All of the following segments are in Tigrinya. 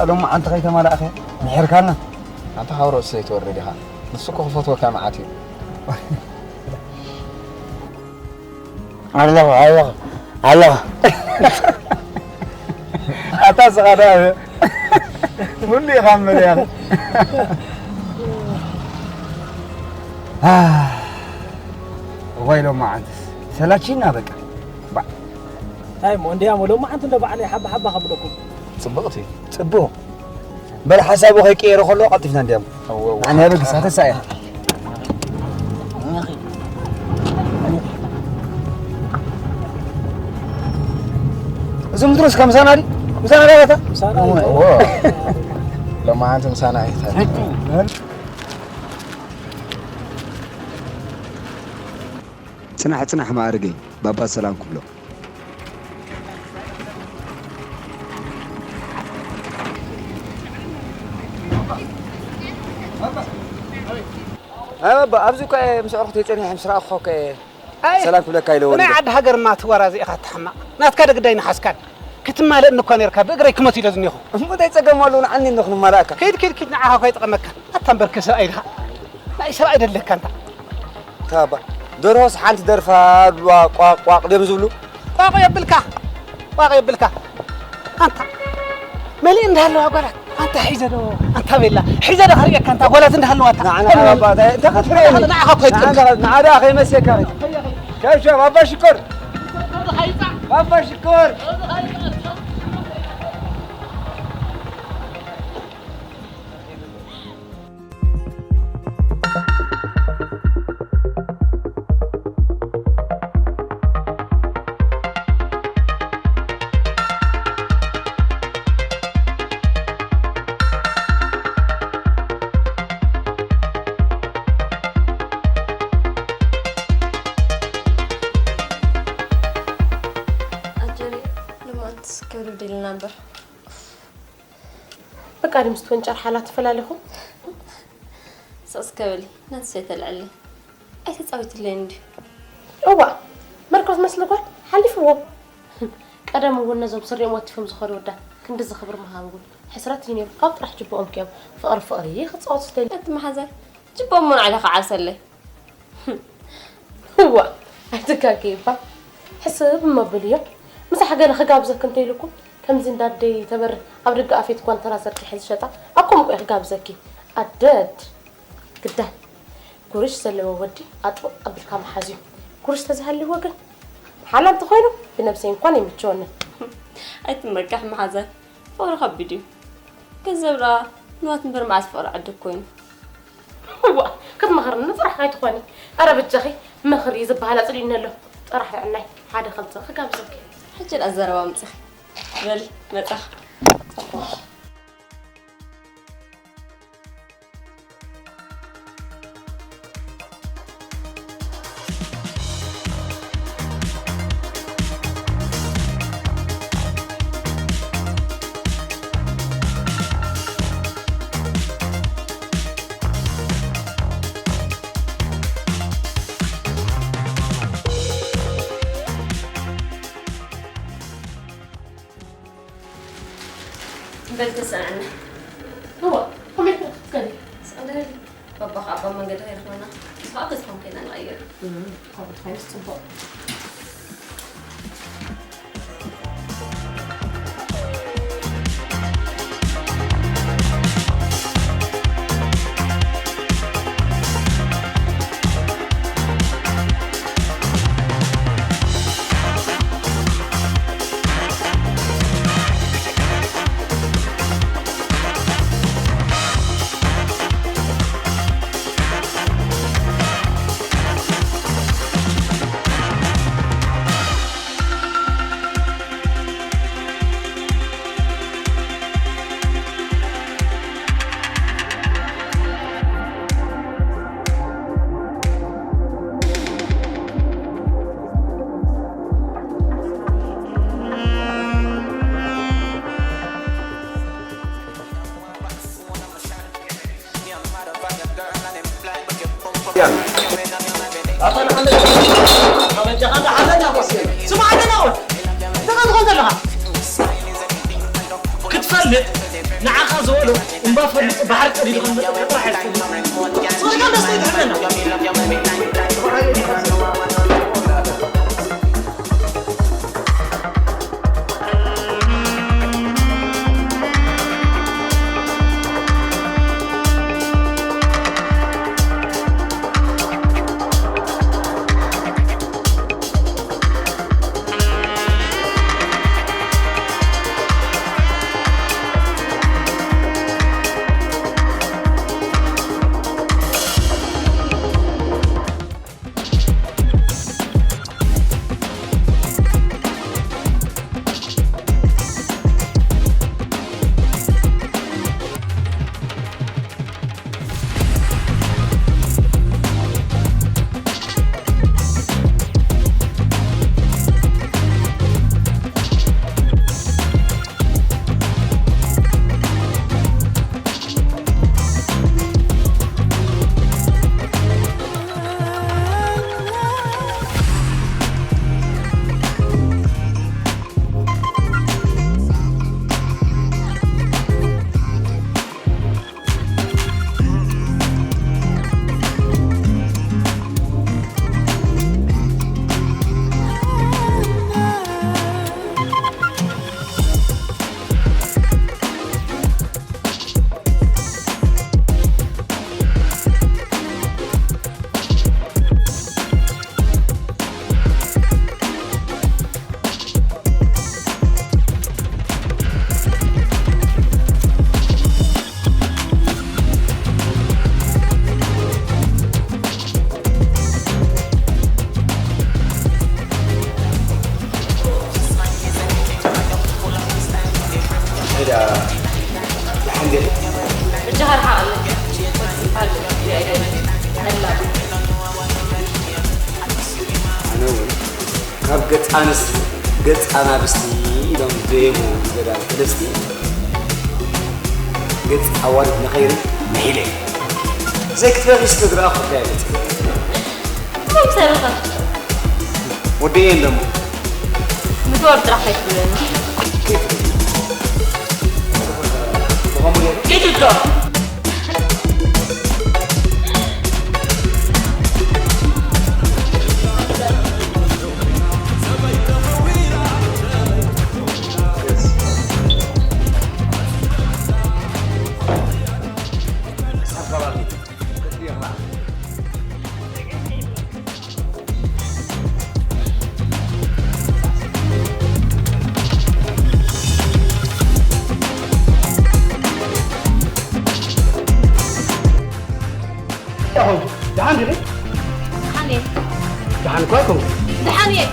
ሎማዓንቲ ከይተማላእኸ ምሒርካና። ኣንታ ካብ ርእሱ ዘይትወርድ ኢኻ። ንሱ እኮ ክፈትወካ መዓት እዩ። ኣለኹ፣ ኣለኹ፣ ኣለኹ። ኣታ ስኻ ደኣ ኩሉ ኢኻ እምበር ያኺ። ኣህ፣ እዋይ ሎማዓንትስ ሰላችና በቃ። ባዕ። እንታይ እሞ እንድያሞ ሎማዓንቲ እንዶ ባዕለይ ሓባ ሓባ ከብለኩም። ጽብቕቲ። ጽቡቕ። በል ሓሳቡ ከይቀየረ ከሎ ቀልጢፍና እንድያሞ። እወ፣ እወ። ንዓና የበግስ፣ ኣተሳእያ። እዚ ምድሮስ ከምሳና ድዩ? ምሳና ዳታ? ምሳና እዩ። እወ። ሎማዓንቲ ምሳና እዩ። ጽናሕ፣ ጽናሕ ማዕርገይ፣ ባባ ሰላም ክብሎ። ኣይ ባባ፣ ኣብዚ እኮ እየ ምስ ኣዕሩኽተይ ጸኒሐ ምስ ረኣኹኻ እኮ እየ ኣይ፣ ሰላም ክብለካ ኢለ ብናይ ወሪደ። ዓዲ ሃገርማ ትወራዘ ኢኻ እትሓማቕ። ናትካ ዶ ግዳይ ንሓዝካን። ክትማልእኒ እኳ ነርካ፣ ብእግረይ ክመት ኢለ ዝኒኹ። እሞ እንታይ ጸገም ኣለዎ? ንዓኒ እንዶ ክንማላእካ። ኪድ፣ ኪድ፣ ኪድ፣ ንዓኻ እኳ ኣይጠቐመካን። ኣታ እምበር ከሰብኣይ ኢኻ። ናይ ሰብኣይ ደለካ እንታ። ታባ፣ ደርሆስ ሓንቲ ደርፋ ድዋ ቋቕ ቋቕ ድዮም ዝብሉ? ቋቕ የብልካ፣ ቋቕ የብልካ። ኣንታ መሊእ እንዳሃለዋ ጓላት፣ ኣንታ ሒዘ ዶ፣ ኣንታ ቤላ፣ ሒዘ ዶ ከርእየካ፣ ኣንታ ጓላት እንዳሃለዋ፣ ኣታ። ንዓ፣ ንዓ፣ ባባ፣ እንታይ፣ እንታይ ክትርእየኒ? ንዓኻ እኮ ንዓ፣ ይጥቅም። ንዓ ደኣ ከይመስየካ። ሸብሸብ፣ ኣባ ሽኮር። ኣባ ሽኮር። ኣጀሪ፣ ሎማዓንትስ ክብርብድ ኢልና እምበር። በቃ ድምስቲ ወንጨር ሓላ ትፈላለኹም። ስቕ እስከ በሊ፣ ናትስ ኣይተልዕሊ። ኣይተጻዊትለይን እንድዩ። እዋ፣ መርኮስ መስሊ ጓል ሓሊፍዎ። ቀደም እውን ነዞም ስሪኦም ወቲፎም ዝኸዱ ወዳት ክንድዚ ክብሪ ምሃብ እውን ሕስረት እዩ ነይሩ። ካብ ጥራሕ ጅብኦም ክዮም ፍቕሪ ፍቕሪ ክጻወቱ ዝደልዩ። እቲ መሓዛይ ጅብኦም ሞ ንዓይ ኢኻ ዓርሰለይ። እዋ፣ ኣይትጋገይ እባ። ሕስብ እሞ በልዮ። ምሳሕ ገለ ክጋብዘኪ እንተኢሉኩም፣ ከምዚ እንዳ ኣደይ ተበርህ ኣብ ደገ ኣፌት ጓንተራ ዘርጊሐ ዝሸጣ፣ ኣብ ከምኡ እየ ክጋብዘኪ። ኣደድ። ግዳን። ጉርሽ ዘለዎ ወዲ ኣጥብቕ ኣቢልካ ምሓዝ እዩ። ጉርሽ ተዝሃልይዎ ግን፣ ሓላ እንተኾይኑ፣ ብነብሰይ እንኳን ኣይምችወንን። ኣይትመካሕ መሓዛይ፣ ፍቕሪ ከቢድ እዩ። ገንዘብ ደኣ ንዋት እምበር መዓስ ፍቕሪ ዓዲ ኮይኑ። እዋ፣ ክትመኽርኒ ጥራሕ ከይትኾኒ። ኣረ በጃኺ፣ ምኽሪ ዝበሃል ኣጽሊእኒ ኣሎ። ጥራሕ ርዕናይ፣ ሓደ ክልተ ክጋብዘኪ። ሕጂ ደኣ ዘረባ ኣምጺኺ። በሊ፣ መጻኺ። በል ተሰናዕና። እዋ፣ ከመይ ክትከዲ? ስቕ እንድበል። ባባ ኸኣ ኣብ መንገዲ ከይረኽበና። ንስኻ ኣብ ገዛኹም ከይና ንቐይር። እም፣ ካብኡ ተኾይኑስ ጽቡቕ። ኣታ ንሓመድ፣ ኣታ በጃኻ፣ ኣታ ሓመድ ናቆስ፣ ስማዕ፣ ኣታ ናቆስ፣ እንታይ ትኾን ዘለኻ? ክትፈልጥ፣ ንዓኻ ዝበሎ እምባ ፈልጡ ባሕሪ ቀዲዱ ከም መጠጥ ጥራሕ እየ ዝፈልጥ። ንስኻ ደስ ኣይትሕመና። ኣነ እውን ካብ ገጽ ኣንስቲ ገጽ ኣናብስቲ ኢሎም ዝደየቡ ገዳም ቅድስቲ ገጽ ኣዋልድ ንኸይሪ ምሒለ። ዘይክትበኺ ስለ ዝረኣኹ እኮ እየ መጺእ። መምሰልኻ ወደየን ደሞ ምግባር ጥራሕ ኣይትብለኒ። ብኸምኡ ገይሩ ጌትቶ ደሓን ዲኺ? ደሓን እየ። ደሓን እኳ ኣይኮንኩ። ደሓን እየ።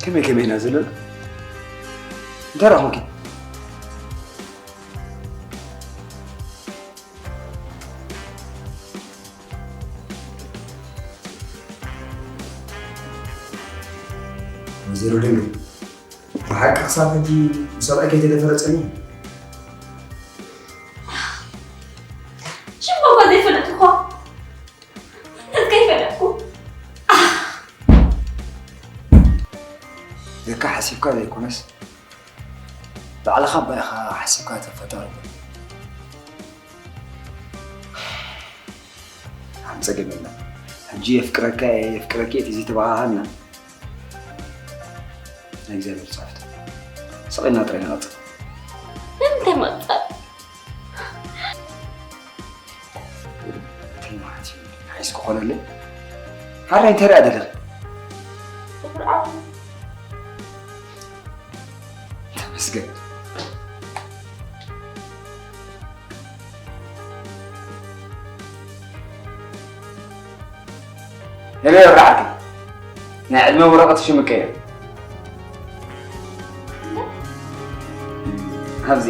ከመይ ከመይ ኢና ዘለና? እንታይ ረኹምኪ? ወይዘሮ ደንገ፣ ብሓቂ ክሳብ ሕጂ ብሰብኣይ ከይተደፈረ ጸኒሑ? ሽም እኳ ዘይፈለጥኩ እኳ። ከይፈለጥኩ። ለካ ሓሲብካ ዘይኮነስ ባዕልኻ እባ ኢኻ ሓሲብካ ተፈጠረ። ሓንቲ ጸገም የብላን። ሕጂ የፍቅረካ እየ የፍቅረኪ እየ ተዘይተበሃሃልና ናይ እግዚኣብሔር ጻሕፍቲ ስቕ ኢልና ጥራይ ንቐጽል። እንታይ ምቕጻል? እንታይ ማለት እዩ? ሓይስ ክኾነለይ? ሓራይ እንታይ ርኣ ደለኺ? ፍርዓውን ተመስገን። ሄሎ የብራዕቲ፣ ናይ ዕድመ ወረቐት ሽምቀ እየ። ኣብዚ